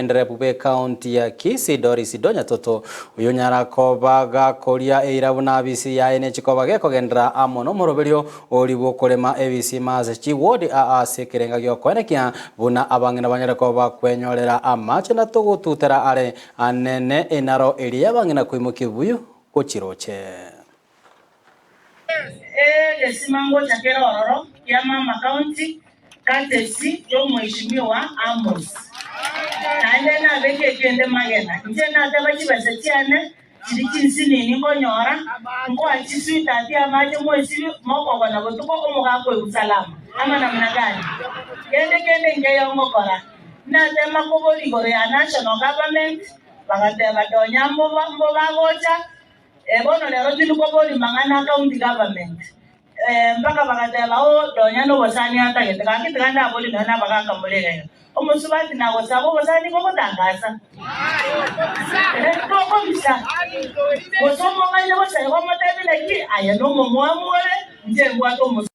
Enderebu b'Ekaunti ya Kisii Doris Donyatoto oyio onyara koba gakoria eira buna abisi yaye nechikoba gekogenderera amo nomoroberio oria bw'okorema ebisima ase chiward aa ase ekerenga giokoenekia buna abang'ina banyare koba bakwenyorera amache na togotutera are anene enaro eria y'abang'ina koimokia ebibuyu gochiroche. Egesima ngocha kere ororo kia Mama County courtesy y'Omweshimiwa Amos. Naende nabeke ekende magena. Inche nateba chibesa chiane chiri chinsinini nkonyora, nkoa chisweetheart amache mwesibi mokogona botuko omogaka oigwe salama. Ama namna gani? Kende kende nkeyo ngokora. Natema kobori igoro ya national government, bagateba donya mboba mbobagocha, Bono rero tindi koboria mang'ana a county government, mpaka bagateba oo nonya nobosani atagete, gaki tiga ndaborie nonya nabagaka more iga iga. Omosubati nagosaba obosani bogotangasa? Tokobisa. Gose omong'aini bosa igo omotebie naki aye nomomwamu ore, inche mbwate omosa.